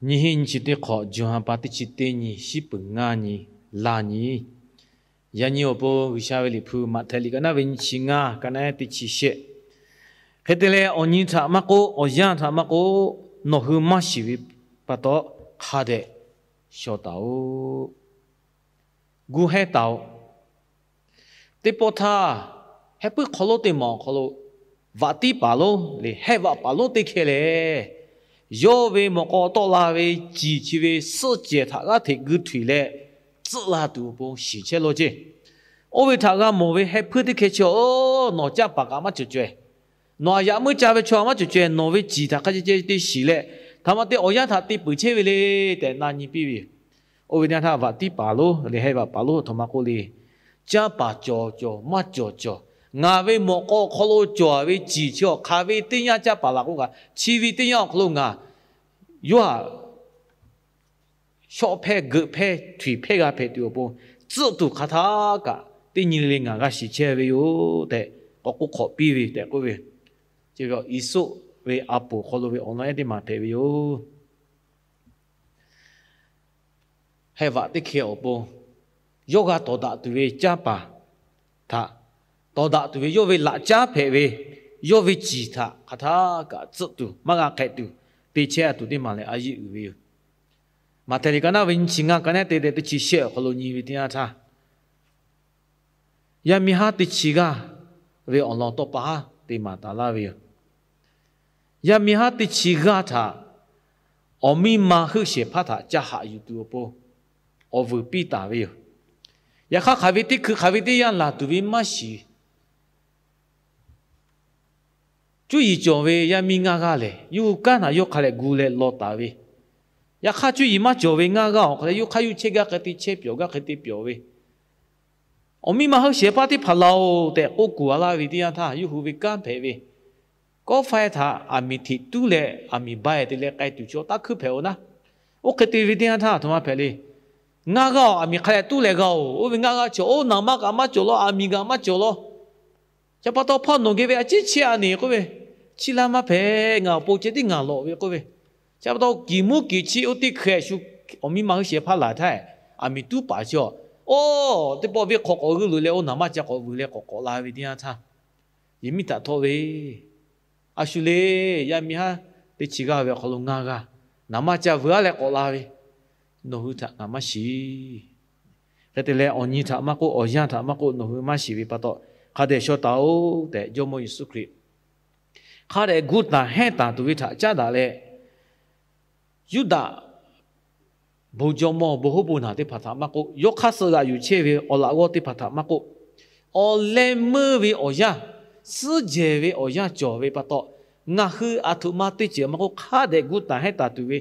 Nyiˇ hinˉ nyiˇ chi teˇ hk'awꞈ, June ha pa teˇ chi teˇ nyi, shiˉ peuˬ ngaˇ nyi, laˇ nyi. Yaꞈ nyi awˬ pon G'uiˬsha ve liꞈ hpu Maꞈhtehˍ liꞈ ka naˉ ve nyiˇ chi ngaˇ, ka naˉ teˇ chi shehˆ. Hk'e te leh, awˬ nyi htaꞈ maˇ k'oˆ, awˬ yanˇ htaꞈ maˇ k'oˆ, nawˬ hui maˇ shiˍ ve pa taw, hk'a dehꞈ shaw taˍ-oꞈ. Gu hehˇ taˍ-oꞈ. Teˇ pawˆ htaˇ, heh puiˉ hk'aw lonˉ teˇ maˬ awˬ hk'aw lo, vaꞈ tiˉ paˍ lonˉ leh hehˇ vaꞈ paˍ lonˉ teˇ hkeh lehˬ, yawˇ ve mawꞈ k'aw tawˆ la ve ciˬ chi ve suhˆ cehˬ htaꞈ g'aˇ hteꞈ gu htuiˍ leh, tcuhˆ la tuˬ awˬ pon shiˍ chehˇ law ceˇ. Oˇ ve htaꞈ g'a mawˬ ve heh puiˉ teˇ hkeh chi, Oˇ, nawˬ canˇ paˍ kaꞈ maˇ cawˬ caweh. Nawˬ aˬ yaꞈ meuˇ ca ve chaw maˇ cawˬ caweh. Nawˬ ve ciˬ htaꞈ hk'a ceh ceh te shiˍ leh, htaꞈ ma te awˬ yanˇ htaꞈ te peuˬ chehˇ ve le tehꞈ na nyi piˇ ve yoˬ. Oˇ ve teˇ yanˇ htaˇ, vaꞈ tiˉ paˍ lonˉ leh hehˇ vaꞈ paˍ lonˉ a htoꞈ ma k'oˆ le. Canˇ paˍ cawˬ cawˬ maˇ cawˬ cawˬ, ngaˬ ve mawꞈ k'aw awˬ hk'aw lo cawˬ ve ciˬ chi awˬ hk'aˬ ve teˇ yanˇ canˇ paˍ laˬ k'oˆ kaꞈ, chi ve teˇ yanˇ awˬ hk'aw lo ngaˬ yawˇ htaꞈ shawˆ hpehˇ geuꞈ hpehˇ htuiˍ hpehˇ g'a hpehꞈ tuˬ awˬ pon, tcuhˆ tuˬ hk'aˬ htaˇ kaꞈ teˇ nyi le le ngaˬ g'a shiˍ chehˇ ve yoˬ tehꞈ k'awꞈ k'oˆ hk'awꞈ piˇ ve tehꞈ k'oˆ ve, Iˉsoˆ ve a poˍ hk'aw lo ve awˬ lawn ehˉ teˇ maˬ hpehꞈ ve yoˬ. Heh vaꞈ teˇ hkeh awˬ pon, yawˇ g'a tawˍ daꞈ tuˬ ve canˇ paˍ htaꞈ, tawˍ daꞈ tuˬ ve yawˇ ve laꞈ caˉ hpehꞈ ve, yawˇ ve ciˬ htaꞈ hk'aˬ htaˇ kaꞈ tcuhˆ tuˬ maˇ g'a hk'ehꞈ tuˬ, te chehˇ a tuˬ teˇ maˬ lehˬ a yeˇ uiˍ ve yoˬ. Maꞈhtehˍ liꞈ ka naˉ ve nyiˇ chi ngaˇ, ka naˉ te te teˇ chi shehˆ awˬ hk'aw lo nyi ve teˇ yanˇ htaˇ, yaˇ miˇ haˉ teˇ chi g'aˇ ve awˬ lawn tawˇ pa haˉ te maˍ taˍ laˇ ve yoˬ. Yaˇ miˇ haˉ teˇ chi g'aˇ htaꞈ awˬ miˇ ma heuˆ shehˍ hpaˇ htaꞈ ca haꞈ yuˬ tuˬ awˬ pon awˬ vuiˬ piˇ taˍ ve yoˬ. Yaꞈ hk'aˇ, hk'aˬ ve teˇ hkui hk'aˬ ve teˇ yanˇ laˬ tuˬ ve maˇ shiˍ. Cuˇ yiˍ cawˬ ve yaˇ miˇ ngaˇ g'aˇ lehˬ, yawˇ hui kanˉ htaꞈ yawˇ hk'a leh gu leh law taˍ ve, yaꞈ hk'aˇ cuˇ yiˍ maˇ cawˬ ve ngaˇ g'aˇ awˬ hk'a leh yawˇ hk'aˇ yuˇ chehˇ gaˇ hk'e te chehˇ, pyawˬ gaˇ hk'e te pyawˬ ve, awˬ miˇ ma heuˆ shehˍ hpaˇ teˇ hpaˍ laˬ-oˬ tehꞈ k'oˆ kuˬ a laˇ ve teˇ yanˇ htaˇ, yawˇ hui ve kanˉ hpehꞈ ve, kawˆ faiˇ htaꞈ aˬ miˍ hteꞈ tuˉ leh aˬ miˍ ba-e te leh k'ai tuˬ chaw taˇ hkuiˉ hpehꞈ-oˬ naˉ. Oˇ hk'e te ve teˇ yanˇ htaˇ, a htoꞈ ma hpehꞈ le. Ngaˇ g'aˇ-oˬ, aˬ miˍ hk'a leh tuˉ leh g'a-oˬ. Oˇ ve ngaˇ g'aˇ chi, Oˇ, naˍ manˇ kaꞈ maˇ cawˬ law, aˬ miˍ kaꞈ maˇ cawˬ law. Chi pa taw hpawˇ nawˬ geh ve a ciˉ chehˇ a neˬ k'oˆ ve, chi laˇ maˇ hpehꞈ, ngaˬ awˬ pon ceh tiˉ ngaˬ lawꞈ ve k'oˆ ve, chi pa taw kiˬ muˉ kiˬ chiˇ oˇ teˇ hkeh shu awˬ miˇ ma heuˆ shehˍ hpaˇ laˬ htaˇ, aˬ miˍ tuˉ paˍ chi, Oˇ, teˇ pawˆ venˇ hk'aw k'awꞈ g'euˆ loꞈ leh oˇ naˍ manˇ ca k'awꞈ vuiˬ leh k'awꞈ k'awꞈ la ve teˇ yanˇ htaˇ, yehˬ miˉ htaꞈ htawˆ ve, A shu le, yaˇ miˇ haˉ teˇ chi g'aˇ ve awˬ hk'aw lo ngaˇ g'aˇ naˍ manˇ ca vuiˬ aˉ leh k'awꞈ la ve, nawˬ hui htaꞈ ngaˬ maˇ shiˍ. Hk'e te leh, awˬ nyi htaꞈ maˇ k'oˆ, awˬ yanˇ htaꞈ maˇ k'oˆ, nawˬ hui maˇ shiˍ ve pa taw, hk'a dehꞈ shaw taˍ-oꞈ tehꞈ, Jawˇmawˇ Yeˍsuˆ Hkriꞈ hk'a dehꞈ gu taˍ hehnˇ taˍ tuˬ ve htaꞈ caˉ daꞈ leh, Yuˇdaꞈ bon jawˇmawˇ bon hoˉ bon naˬ teˇ hpaˍ htaꞈ maˇ k'oˆ, yawˇ hk'aˇ suh g'aꞈ yuˬ chehˇ ve awˬ laꞈ g'awˇ teˇ hpaˍ htaꞈ maˇ k'oˆ, awˬ leh meuˇ ve awˬ yanˇ, suhˉ jehˬ ve awˬ yanˇ cawˬ ve pa taw, ngaˬ hui a htoꞈ ma teˇ ceuˬ maˇ k'oˆ, hk'a dehꞈ gu taˍ hehnˇ taˍ tuˬ ve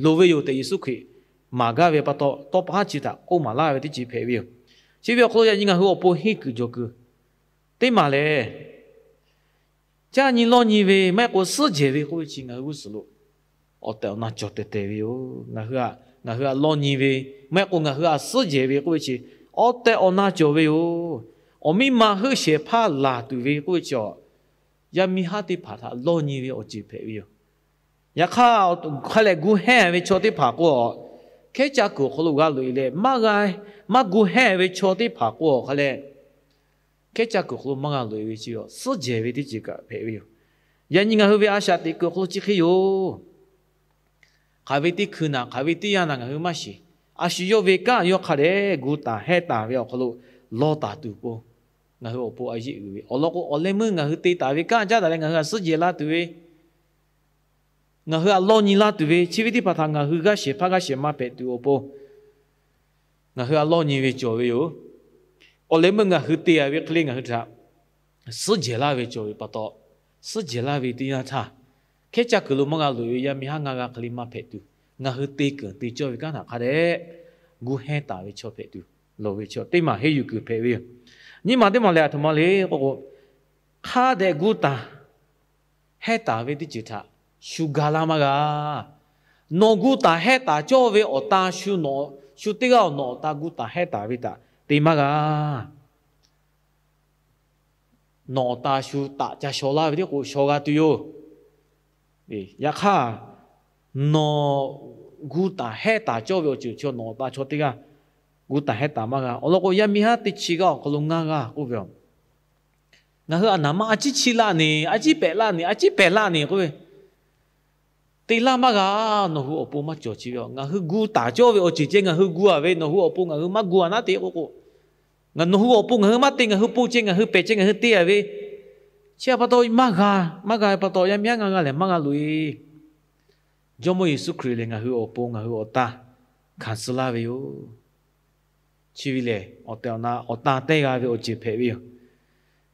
loˍ ve yoˬ tehꞈ, Yeˍsuˆ Hkriꞈ maˍ gaˇ ve pa taw, tawˇ pa haˉ chi htaꞈ k'oˆ maˍ laˇ ve teˇ ceuˬ hpehꞈ ve yoˬ. Chi ve awˬ hk'aw lo yaꞈ nyi ngaˬ hui awˬ pon henˇ kuiˬ jawˬ kuiˬ teˇ maˬ lehˬ, caˇ nyi lawˇ nyi ve maˇ heˆ k'o, suhˉ jehˬ ve k'oˆ ve chi ngaˬ hui g'uˇ suhˍ lo awˬ tehˬ awˬ na cawˬ tehˬ tehˬ ve yoˬ. Ngaˬ hui a, ngaˬ hui a lawˇ nyi ve maˇ heˆ k'o, ngaˬ hui a suhˉ jehˬ ve k'oˆ ve chi awˬ tehˬ awˬ na cawˬ ve yoˬ. Awˬ miˇ ma heuˆ shehˍ hpaˇ laˬ tuˬ ve k'oˆ ve chi, yaˇ miˇ haˉ teˇ hpaˍ htaꞈ lawˇ nyi ve awˬ ceuˬ hpehꞈ ve yoˬ. Yaꞈ hk'aˇ, hk'a lehˬ gu hehnˇ ve chaw teˇ hpaˍ k'o, hkehˉ caˇ kuiˬ awˬ hk'aw lo g'a loꞈ e leh, maˇ g'a, maˇ gu hehnˇ ve chaw teˇ hpaˍ k'o, hk'a lehˬ hkehˉ caˇ kuiˬ awˬ hk'aw lo maˇ g'a loꞈ e ve chi, suhˉ jehˬ ve teˇ ceuˬ kaꞈ hpehꞈ ve yoˬ. Yaꞈ nyi ngaˬ hui ve a shaꞈ teꞈ kuiˬ awˬ hk'aw lo chi hk'e yoˬ. Hk'aˬ ve teˇ hkui naˬ, hk'aˬ ve teˇ yanˇ naˬ ngaˬ hui maˇ shiˍ. A shu yawˇ ve kanˉ yawˇ hk'a dehꞈ gu taˍ hehnˇ taˍ ve awˬ hk'aw lo lawˇ taˍ tuˬ pon, ngaˬ hui awˬ pon a yeˇ uiˍ ve awˬ lawn k'o, awˬ leh meuˇ ngaˬ hui te taˍ ve kanˉ caˉ daꞈ leh ngaˬ hui a suhˉ jehˬ laˇ tuˬ ve, ngaˬ hui a lawˇ nyi laˇ tuˬ ve, chi ve teˇ hpaˍ htaꞈ ngaˬ hui g'aˇ shehˍ hpaˇ g'aˇ shehˍ ma hpehꞈ tuˬ awˬ pon, ngaˬ hui a lawˇ nyi ve cawˬ ve yoˬ. Awˬ leh meuˇ ngaˬ hui te a ve hk'e le ngaˬ hui htaꞈ suhˉ jehˬ laˇ ve cawˬ ve pa taw, suhˉ jehˬ laˇ ve teˇ yanˇ htaˇ, hkehˉ caˇ kuiˬ lo maˇ g'a loꞈ e ve yaˇ miˇ haˉ ngaˇ g'a hk'e le maˇ hpehꞈ tuˬ, ngaˬ hui te keunˍ te cawˇ ve kanˉ htaꞈ hk'a dehꞈ gu hehnˇ taˍ ve chaw hpehꞈ tuˬ, loˍ ve chaw teˇ maˬ henˇ yuˬ kuiˬ hpehꞈ ve yoˬ. Nyi ma teˇ maˬ lehˬ, a htoꞈ ma le k'o k'o, hk'a dehꞈ gu taˍ hehnˇ taˍ ve teˇ ceuˬ htaꞈ shu ga laˇ maˇ g'a. Nawˬ gu taˍ hehnˇ taˍ cawˇ ve awˬ ta shu nawˬ, shu teˇ g'aˇ awˬ nawˬ awˬ ta gu taˍ hehnˇ taˍ ve htaꞈ te maˇ g'a. Nawˬ awˬ ta shu taꞈ ca shaw laˇ ve teˇ k'o shaw g'a tuˬ yoˬ. Yaꞈ hk'aˇ, nawˬ gu taˍ hehˉ taˍ cawˇ ve awˬ ceuˬ chi nawˬ awˬ ta chaw teˇ g'aˇ gu taˍ hehˉ taˍ maˇ g'a. Awˬ lawn k'o, yaˇ miˇ haˉ teˇ chi g'aˇ awˬ hk'aw lo ngaˇ g'aˇ k'oˆ ve, ngaˬ hui a naˍ ma a ciˉ chiˇ laˇ neˬ, a ciˉ pehꞈ laˇ neˬ, a ciˉ pehˬ laˇ neˬ k'oˆ ve, te laˇ maˇ g'a. Nawˬ hui awˬ pon maˇ cawˬ chi ve, ngaˬ hui gu taˍ cawˇ ve awˬ ceuˬ ceh ngaˬ hui gu a ve, nawˬ hui awˬ pon ngaˬ hui maˇ gu a naˉ te k'oˆ k'o, nawˬ hui awˬ pon ngaˬ hui maˇ te, ngaˬ hui pon ceh ngaˬ hui pehˬ ceh ngaˬ hui te a ve, chi pa taw maˇ g'a, maˇ g'a ve pa taw yaˇ miˇ haˉ ngaˇ g'aˇ lehˬ maˇ g'a loꞈ e. Jawˇmawˇ Yeˍsuˆ Hkriꞈ lehˬ ngaˬ hui awˬ pon ngaˬ hui awˬ ta hkanˍ suh laˇ ve yoˬ. Chi ve lehˬ, awˬ tehˬ awˬ na awˬ ta teˇ g'a ve awˬ ceuˬ hpehꞈ ve yoˬ.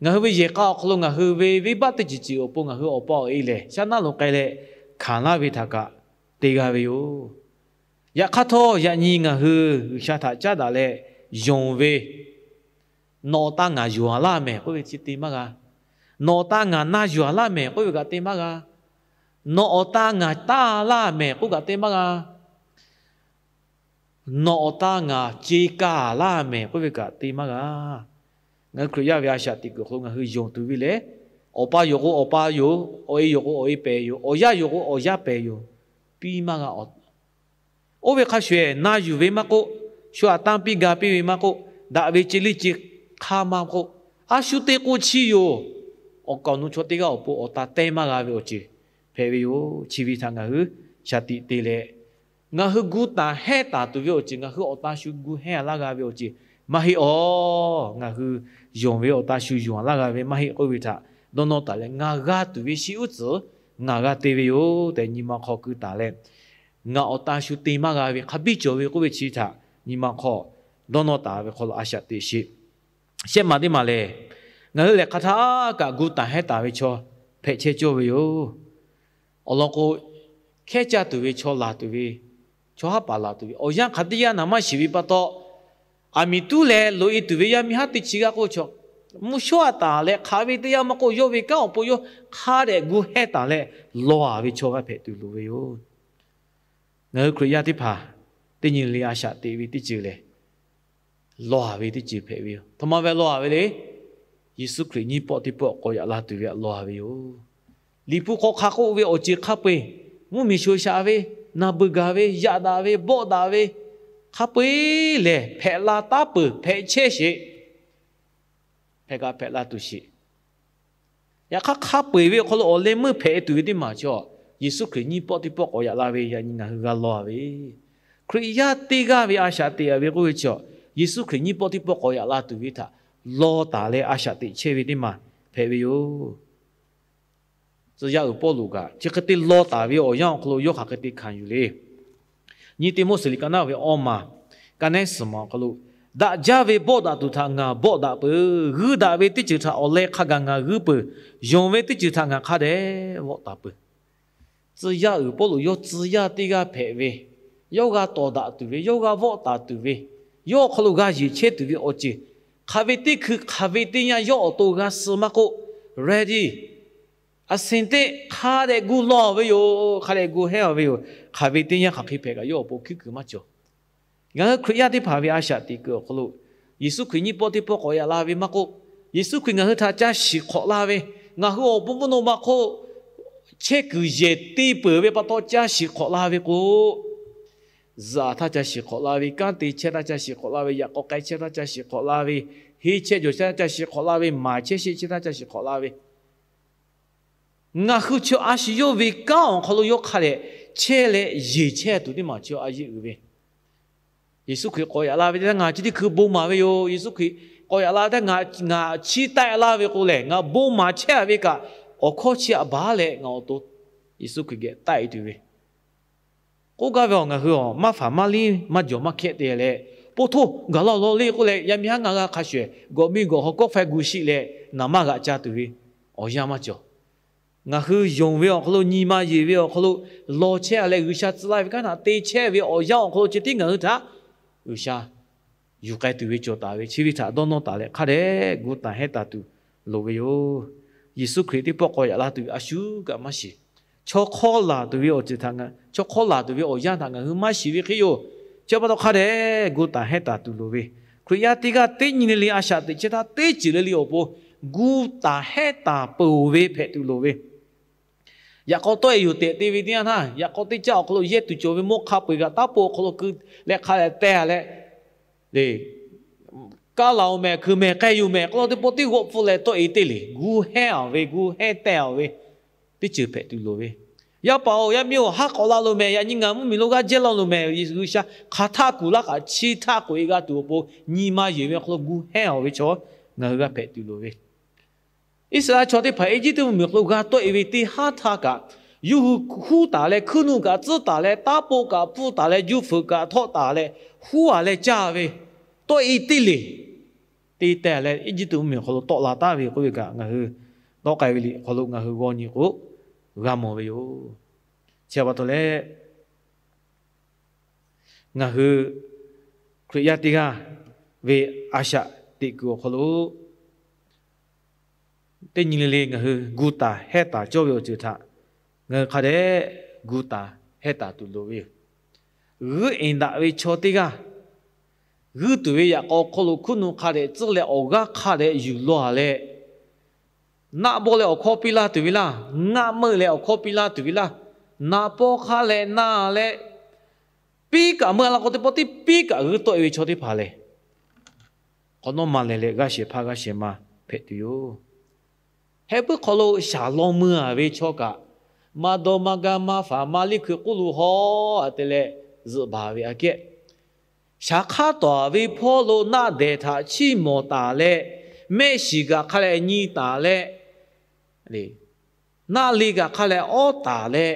Ngaˬ hui ve yehˬ k'a awˬ hk'aw lo ngaˬ hui ve venˇbaˆ teˇ ceuˬ ceuˬ awˬ pon ngaˬ hui awˬ pa awˬ e lehˬ shaˉ naˉ lo k'ai leh hkanˍ laˇ ve htaꞈ kaꞈ te g'a ve yoˬ. Yaꞈ hk'aˇ htawˇ, yaꞈ nyi ngaˬ hui G'uiˬsha htaꞈ caˉ daꞈ leh yonˍ ve, nawˬ awˬ ta ngaˬ yuˬ a laˇ mehˬ k'oˆ ve chi te maˇ g'a. Nawˬ awˬ ta ngaˬ na yuˬ a laˇ mehˬ k'oˆ ve kaꞈ te maˇ g'a. Nawˬ awˬ ta ngaˬ taˇ laˇ mehˬ k'oˆ kaꞈ te maˇ g'a. Nawˬ awˬ ta ngaˬ ce kaˇ laˇ mehˬ k'oˆ ve kaꞈ te maˇ g'a. Ngaˬ hui Hkriꞈ yaˇ ve a shaꞈ teꞈ kuiˬ awˬ hk'aw lo ngaˬ hui yonˍ tuˬ ve lehˬ, awˬ pa yoˬ k'o awˬ pa yoˬ, awˬ e yoˬ k'o awˬ e pehˬ yoˬ, awˬ yaˇ yoˬ k'o awˬ yaˇ pehˬ yoˬ, piˇ maˇ g'a. Oˇ ve hk'a shuˍ na yuˬ ve maˇ k'oˆ, shu aꞈ tanˇ piˇ ga piˇ ve maˇ k'oˆ, daꞈ ve ce liˇ ce hk'aˇ maˇ k'oˆ, a shu te k'o chi yoˬ. Awˬ kaˍ awˬ nu chaw teˇ g'aˇ awˬ pon awˬ ta teˇ maˇ g'a ve awˬ ceuˬ hpehꞈ ve yoˬ. Chi ve htaꞈ ngaˬ hui shaˍ tiꞈ te leh, ngaˬ hui gu taˍ hehˉ taˍ tuˬ ve awˬ ceuˬ ngaˬ hui awˬ ta shu gu hehˉ a laˇ g'a ve awˬ ceuˬ maˇ heˆ awˬ. Ngaˬ hui yonˍ ve awˬ ta shu yonˍ a laˇ g'a ve maˇ heˆ k'oˆ ve htaꞈ dawˇ nawˇ taˍ leh, ngaˬ g'a tuˬ ve shi uˉ tcuhˍ ngaˬ g'a te ve yoˬ tehꞈ nyi ma hk'aw keu taˍ leh, ngaˬ awˬ ta shu te maˇ g'a ve hk'a biˇ cawˬ ve k'oˆ ve chi htaꞈ nyi ma hk'aw dawˇ nawˇ taˍ ve hk'aw lo a shaꞈ teꞈ sheˍ. Shehˆ ma teˇ maˬ lehˬ, ngaˬ hui lehˬ hk'aˬ htaˇ kaꞈ gu taˍ hehˉ taˍ ve chaw hpehꞈ chehˇ cawˇ ve yoˬ. Awˬ lawn k'o, hkehˉ caˇ tuˬ ve chaw laˬ tuˬ ve, chaw haˉ paˍ laˬ tuˬ ve awˬ yanˇ hk'aˬ teˇ yanˇ naˍ maˇ shiˍ ve pa taw, aˬ miˍ tuˉ leh loꞈ e tuˬ ve yaˇ miˇ haˉ teˇ chi g'aˇ k'oˆ ve chaw, mvuhˇ shawˉ a taˍ leh hk'aˬ ve teˇ yanˇ maˇ k'oˆ, yawˇ ve kanˉ awˬ pon yawˇ hk'a dehꞈ gu hehˉ taˍ leh lawˬ a ve chaw g'a hpehꞈ tuˬ loˍ ve yoˬ. Ngaˬ hui Hkriꞈ yaˇ teˇ hpaˍ teˇ nyi le a shaꞈ teꞈ ve teˇ ceuˬ lehˬ, lawˬ a ve teˇ ceuˬ hpehꞈ ve yoˬ. Htoꞈ ma ve lawˬ a ve le. Yeˍsuˆ Hkriꞈ nyiˇ pawˆ teˇ pawˆ k'awꞈ yaꞈ la tuˬ ve htaꞈ lawˬ a ve yoˬ. Liꞈ hpu hk'aw hk'a k'oˆ ve awˬ ceuˬ hk'a peu-eˬ, mvuhˇmiˬ sho shaꞈ ve, na beuˬ gaˬ ve, yaꞈ daꞈ ve, bawˆ daꞈ ve, hk'a peu-eˬ lehˬ hpehꞈ la taˉ peuˬ, hpehꞈ chehˇ sheˍ. Hpehꞈ kaꞈ hpehꞈ la tuˬ sheˍ. Yaꞈ hk'aˇ, hk'a peu-eˬ ve awˬ hk'aw lo awˬ leh meuˇ hpehꞈ tuˬ ve teˇ maˬ chaw, Yeˍsuˆ Hkriꞈ nyiˇ pawˆ teˇ pawˆ k'awꞈ yaꞈ la ve yaꞈ nyi ngaˬ hui g'a lawˬ a ve, Hkriꞈ yaˇ teˇ g'aˇ ve a shaꞈ teꞈ a ve k'oˆ ve chaw, Yeˍsuˆ Hkriꞈ nyiˇ pawˆ teˇ pawˆ k'awꞈ yaꞈ la tuˬ ve htaꞈ lawˬ taˍ leh a shaꞈ teꞈ chehˇ ve teˇ maˬ hpehꞈ ve yoˬ. Tcuh yaˇ uiˍ Pawˇluꞈ kaꞈ chi hk'e te lawˬ taˍ ve awˬ yanˇ awˬ hk'aw lo yawˇ hk'aˬ hk'e te hkanˍ yuˬ le. Nyiˇ Tiˆmoˉseˍ liꞈ ka naˉ ve awˇ maˬ, ka nehˉ suhˍ maˬ awˬ hk'aw lo, daꞈ jaˇ ve bawˆ daꞈ tuˬ htaꞈ ngaˬ bawˆ daꞈ peuˬ. G'uiˇ daꞈ ve teˇ ceuˬ htaꞈ awˬ leh hk'a gaˬ ngaˬ g'uiˇ peuˬ. Yonˍ ve teˇ ceuˬ htaꞈ ngaˬ hk'a dehꞈ vawˆ taˍ peuˬ. Tcuh yaˇ uiˍ Pawˇluꞈ yawˇ tcuh yaˇ teˇ g'aˇ hpehꞈ ve, yawˇ g'a tawˍ daꞈ tuˬ ve, yawˇ g'a vawˆ taˍ tuˬ ve, yawˇ awˬ hk'aw lo g'a yeˬ chehˇ tuˬ ve awˬ ceuˬ, hk'aˬ ve teˇ hkui hk'aˬ ve teˇ yanˇ yawˇ awˬ to g'a suh maˇ k'oˆ, ready, a sin teˆ hk'a dehꞈ gu lawˬ ve yoˬ. Hk'a dehꞈ gu hehˉ a ve yoˬ. Hk'aˬ ve teˇ yanˇ hk'aˬ hk'e hpehꞈ kaꞈ yawˇ awˬ pon hkiˉ kuiˬ maˇ cawˬ. Ngaˬ hui Hkriꞈ yaˇ teˇ hpaˍ ve a shaꞈ teꞈ kuiˬ awˬ hk'aw lo, Yeˍsuˆ Hkriꞈ nyiˇ pawˆ teˇ pawˆ k'awꞈ yaꞈ la ve maˇ k'oˆ, Yeˍsuˆ Hkriꞈ ngaˬ hui htaꞈ ca shiˍ hk'awꞈ la ve, ngaˬ hui awˬ pon mvuhˇ naw ma hk'oˆ chehˇ kuiˬ yehˬ te peuˬ ve pa taw ca shiˍ hk'awꞈ la ve k'o, zuhꞈ aꞈ htaˇ ca shiˍ hk'awꞈ la ve, kanˉ te chehˇ htaˇ ca shiˍ hk'awꞈ la ve, yaꞈ k'aw k'ai chehˇ htaˇ ca shiˍ hk'awꞈ la ve, henˇ chehˇ jawˬ chehˇ htaˇ ca shiˍ hk'awꞈ la ve, maˍ chehˇ sheˆ chehˇ htaˇ ca shiˍ hk'awꞈ la ve, ngaˬ hui chi a shu yawˇ ve kanˉ awˬ hk'aw lo yawˇ hk'a dehꞈ chehˇ leh yeˬ chehˇ tuˬ teˇ maˬ chi a yeˇ uiˍ ve. Yeˍsuˆ Hkriꞈ k'awꞈ yaꞈ la ve teˇ htaˇ ngaˬ chi teˇ hkui bon maˍ ve yoˬ. Yeˍsuˆ Hkriꞈ k'awꞈ yaꞈ la ve teˇ htaˇ ngaˬ, ngaˬ chiˇ taˆ laˇ ve k'o lehˬ, ngaˬ bon maˍ chehˇ a ve kaꞈ, awˬ hkawˇ chi aꞈ baˬ leh ngaˬ awˬ to Yeˍsuˆ Hkriꞈ geh taˆ e tuˬ ve k'oˆ gaˇ ve awˬ, ngaˬ hui awˬ maˇ faˍ maˇ liˇ maˇ jawˬ maˇ hkehˇ te leh, po htoˇ gaˬ la law le k'oˆ leh, yaˇ miˇ haˉ ngaˬ g'a hk'a shuˍ gawꞈ miˇ gawꞈ haw kawˆ faiˇ gu shiˆ leh naˍ maˇ g'aꞈ ca tuˬ ve awˬ yanˇ maˇ cawˬ. Ngaˬ hui yonˍ ve awˬ hk'aw lo, nyi ma yeˬ ve awˬ hk'aw lo, lawˬ chehˇ a leh G'uiˬsha tcuh laˇ ve kanˉ htaꞈ te chehˇ ve awˬ yanˇ awˬ hk'aw lo ceh tiˉ ngaˬ hui htaꞈ G'uiˬsha yuˬ k'ai tuˬ ve cawˬ taˍ ve, chi ve htaꞈ dawˇ nawˇ taˍ leh hk'a dehꞈ gu taˍ hehˉ taˍ tuˬ loˍ ve yoˬ. Yeˍsuˆ Hkriꞈ teˇ pawˆ k'awꞈ yaꞈ la tuˬ ve a shu kaꞈ maˇ shiˍ. Chaw hk'awˇ laˬ tuˬ ve awˬ ceuˬ htaꞈ, chaw hk'awˇ laˬ tuˬ ve awˬ yanˇ htaꞈ ngaˬ hui maˇ shiˍ ve hk'e yoˬ. Chi pa taw hk'a dehꞈ gu taˍ hehˉ taˍ tuˬ loˍ ve, Hkriꞈ yaˇ teˇ g'aˇ teˇ nyi le le a shaꞈ teꞈ chehˇ htaˇ teˇ ceuˬ le le awˬ pon gu taˍ hehˉ taˍ peuˬ ve hpehꞈ tuˬ loˍ ve yoˬ. Yaꞈ k'aw tawˆ e yoˬ tehꞈ te ve teˇ yanˇ htaˇ, yaꞈ k'aw teˇ caˆ awˬ hk'aw lo yehˇ tuˬ cawˬ ve mawˇ hk'a peu-eˬ kaꞈ taˉ po awˬ hk'aw lo keu leh hk'a leh teh leh, kaˇ la-oˬ mehˍ, hkui mehˍ, k'ai yoˬ mehˍ, k'aw la teˇ pawˆ tiˉ g'awˆ pfuhˇ leh tawˆ e teˇ le, gu hehnˇ-aˬ ve, gu hehnˇ teh-aˬ ve teˇ ceuˬ hpehꞈ tuˬ loˍ ve. Yaˇ paˍ-oˬ, yaˇ miˇ-oˬ, haˉ k'awꞈ la loˬ mehˍ, yaꞈ nyi ngaˬ mvuhˇmiˬ lo g'aˇ jehˇ laˇ loˬ mehˍ, G'uiˬsha hk'aˬ htaˆ kuˬ laˇ kaꞈ chi htaˆ k'oꞈ e g'a tuˬ awˬ pon nyi ma yeˬ ve awˬ hk'aw lo gu hehnˇ-aˬ ve chaw ngaˬ hui g'a hpehꞈ tuˬ loˍ ve. Iˉsaˍreˍlaˆ chaw teˇ hpaˍ Eˇjiˇtuꞈ mvuhˇmiˬ awˬ hk'aw lo g'a tawˆ e ve teˇ haˉ htaˇ kaꞈ, yawˇ hui huˉ taˍ leh, hkuiˉ nuˆ kaꞈ tcuhˉ taˍ leh, taˉ po kaꞈ pfuhˇ taˍ leh, juˇ fuiˍ kaꞈ htawˆ taˍ leh, huˉ-a leh caˇ ve, tawˆ e teˇ le, te teh leh Eˇjiˇtuꞈ mvuhˇmiˬ awˬ hk'aw lo tawˆ la taˍ ve k'oˆ ve kaꞈ, ngaˬ hui tawˆ k'ai ve liꞈ awˬ hk'aw lo ngaˬ hui g'aw nyi k'o g'a mawˬ ve yoˬ. Chi pa taw leh, ngaˬ hui Hkriꞈ yaˇ teˇ g'aˇ ve a shaꞈ teꞈ kuiˬ awˬ hk'aw lo teˇ nyi le le ngaˬ hui gu taˍ hehnˇ taˍ cawˇ ve awˬ ceuˬ htaꞈ ngaˬ hui hk'a dehꞈ gu taˍ hehnˇ taˍ tuˬ loˍ ve yoˬ. G'uiˇ eˍ daꞈ ve chaw teˇ g'aˇ g'uiˇ tuˬ ve yaꞈ k'aw hk'aw lo hkuiˉ nuˆ hk'a dehꞈ tcuhˉ leh awˬ g'aˇ hk'a dehꞈ yuˬ law-a leh, naˆ bawˆ leh awˬ hkawˇ piˇ laˇ tuˬ ve laˇ, ngaˆ meuˆ leh awˬ hkawˇ piˇ laˇ tuˬ ve laˇ, naꞈ paw hk'a leh na leh, piˇ kaꞈ meuˇ la k'o teˇ pawˆ tiˉ piˇ kaꞈ g'uiˇ tawˆ e ve chaw teˇ hpaˍ lehˬ, hk'awꞈ nawˉ ma lehˬ leh g'aˇ shehˍ hpaˇ g'aˇ shehˍ ma hpehꞈ tuˬ yoˬ. Heh puiˉ hk'aw lo shaˍ law mui-a ve chaw kaꞈ, maˇ dawˇ maˇ gaˇ maˇ faˍ maˇ liˇ hkui k'oˆ lo haw-a te leh zuhꞈ baˬ ve aꞈ kehˉ, shaˍ hk'aˇ tawˍ ve hpawˇ lo naˆ dehˬ htaꞈ chiˇ mawˬ taˍ leh, mehˆ shiˍ kaꞈ hk'a leh nyi taˍ leh, naˆ le kaꞈ hk'a leh awˉ taˍ leh,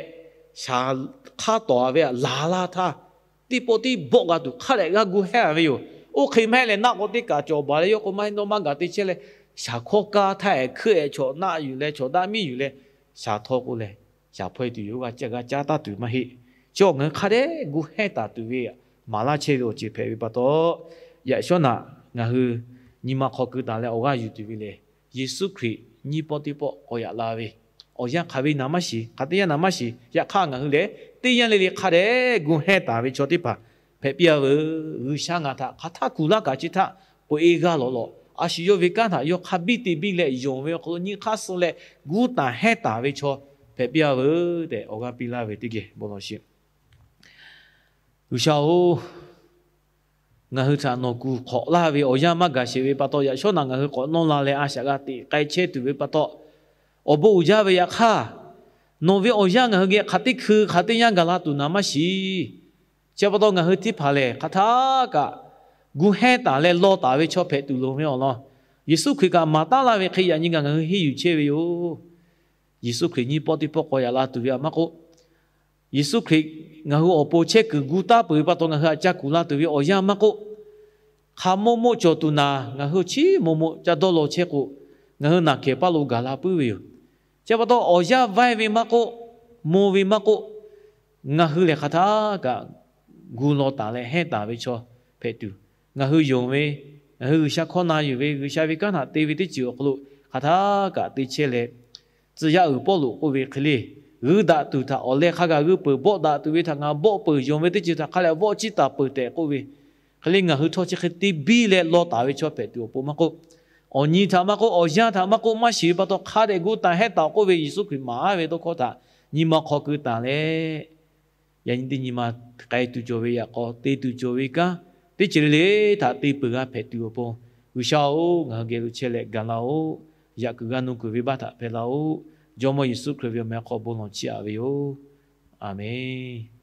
shaˍ hk'aˇ tawˍ ve aꞈ laˬ laˇ htaˇ, teˇ pawˆ tiˉ bawˆ g'a tuˬ hk'a dehꞈ g'a gu hehnˇ-a ve yoˬ. Oˇ hk'e maˇ heˆ leh naˆ k'o teˇ kaꞈ cawˬ baˬ leh yawˇ k'o maˇ heˆ nawˇ maˇ gaˬ te chehˇ leh, shaˍ hkawˇ kaˇ htaˇ ehˍ hkuiˆ ehˍ chaw naˆ yuˬ leh chaw daꞈ miˇ yuˬ leh, shaˍ htawˇ k'oˆ leh, shaˍ hpawˇ e tuˬ yoˬ. G'a caˇ g'a caˇ taˇ tuˬ maˇ heˆ. Chi awˬ ngaˬ hui hk'a dehꞈ gu hehnˇ taˍ tuˬ ve maˍ laˇ chehˇ ve awˬ ceuˬ hpehꞈ ve pa taw, yaꞈ shawˉ naꞈ ngaˬ hui nyi ma hk'aw keu taˍ leh awˬ g'aˇ yuˬ tuˬ ve lehˬ, Yeˍsuˆ Hkriꞈ nyiˇ pawˆ teˇ pawˆ k'awꞈ yaꞈ la ve, awˬ yanˇ hk'aˬ ve naˍ maˇ shiˍ, hk'aˬ teˇ yanˇ naˍ maˇ shiˍ, yaꞈ hk'aˇ ngaˬ hui lehˬ teˇ yanˇ le le hk'a dehꞈ gu hehnˇ taˍ ve chaw teˇ hpaˍ hpehꞈ piˇ-a veuˬ. G'uiˬsha ngaˬ htaꞈ hk'aˬ htaˆ kuˬ laˇ kaꞈ chi htaˇ k'oꞈ e g'aˇ lawꞈ lawꞈ, a shu yawˇ ve kanˉ htaꞈ yawˇ hk'a biˇ te biˇ leh yonˍ ve awˬ hk'aw lo nyi hk'aˇ suh leh gu taˍ hehnˇ taˍ ve chaw hpehꞈ piˇ-a veuˬ tehꞈ awˬ g'aˇ piˇ laˇ ve teˇ geh bon lawˬ sheˍ. G'uiˬsha-oˬ, ngaˬ hui htaꞈ nawˬ kuˬ hk'awꞈ laˇ ve awˬ yanˇ maˇ gaˬ sheˍ ve pa taw, yaꞈ shawˉ naꞈ ngaˬ hui k'awꞈ nawˇ la leh a shaꞈ g'a teꞈ k'ai chehˇ tuˬ ve pa taw, awˬ bon uiˍ jaˇ ve yaꞈ hk'aˇ, nawˬ ve awˬ yanˇ ngaˬ hui geh hk'aˬ teˇ hkui hk'aˬ teˇ yanˇ gaˬ la tuˬ naˍ maˇ shiˍ. Chi pa taw ngaˬ hui teˇ hpaˍ lehˬ hk'aˬ htaˆ kaꞈ gu hehnˇ taˍ leh law taˍ ve chaw hpehꞈ tuˬ loˍ ve awˬ lawn, Yeˍsuˆ Hkriꞈ kaꞈ maˍ taˉ laˇ ve hk'e yaꞈ nyi ngaˬ hui henˇ yuˬ chehˇ ve yoˬ. Yeˍsuˆ Hkriꞈ nyiˇ pawˆ teˇ pawˆ k'awꞈ yaꞈ la tuˬ ve aꞈ maˇ k'oˆ, Yeˍsuˆ Hkriꞈ ngaˬ hui awˬ pon chehˇ kuiˬ gu taˉ peuˬ ve pa taw ngaˬ hui aꞈ ca kuˬ la tuˬ ve awˬ yanˇ maˇ k'oˆ, hk'a mawˇ mawˆ cawˬ tuˬ naˍ ngaˬ hui chi mawˇ mawˆ ca dawˇ law chehˇ k'o, ngaˬ hui naˬ kehˬ paˇ lo gaˬ la puiˉ ve yoˬ. Chi pa taw awˬ yanˇ vaiˇ ve maˇ k'oˆ, mawˇ ve maˇ k'oˆ, ngaˬ hui lehˬ hk'aˬ htaˆ kaꞈ gu law taˍ leh hehnˇ taˍ ve chaw hpehꞈ tuˬ, ngaˬ hui yonˍ ve, ngaˬ hui G'uiˬsha hkawˇ na yuˬ ve, G'uiˬsha ve kanˉ htaꞈ te ve teˇ ceuˬ awˬ hk'aw lo hk'aˬ htaˆ kaꞈ te chehˇ leh, tcuh yaˇ uiˍ Pawˇluꞈ k'oˆ ve hk'e le, g'uiˇ daꞈ tuˬ htaꞈ awˬ leh hk'a gaˬ g'uiˇ peuˬ, bawˆ daꞈ tuˬ ve htaꞈ ngaˬ bawˆ peuˬ, yonˍ ve teˇ ceuˬ htaꞈ hk'a leh vawˆ ciˇ taˍ peuˬ tehꞈ k'oˆ ve hk'e le, ngaˬ hui chaw chi hk'e te biˇ leh law taˍ ve chaw hpehꞈ tuˬ awˬ pon maˇ k'oˆ, awˬ nyi htaꞈ maˇ k'oˆ, awˬ yanˇ htaꞈ maˇ k'oˆ, maˇ shiˍ ve pa taw hk'a dehꞈ gu taˍ hehnˇ taˍ k'oˆ ve Yeˍsuˆ Hkriꞈ maˍ ve tawˇ hkawˇ htaꞈ nyi ma hk'aw keu taˍ leh, yaꞈ nyi teˇ nyi ma k'ai tuˬ cawˬ ve, yaꞈ k'aw te tuˬ cawˬ ve kanˉ teˇ ceuˬ le le htaꞈ te peuˬ g'a hpehꞈ tuˬ awˬ pon, G'uiˬsha-oˬ, ngaˬ hui geh lo chehˇ leh gaˬ laˇ-oˆ. Yaꞈ kuiˬ g'a nuˇ kuiˬ ve baˆ htaꞈ hpehˇ laˇ-oˆ. Jawˇmawˇ Yeˍsuˆ Hkriꞈ ve awˬ meh hk'aw bon lawˬ chiˇ aꞈ ve yoˬ. Aˬmenˍ.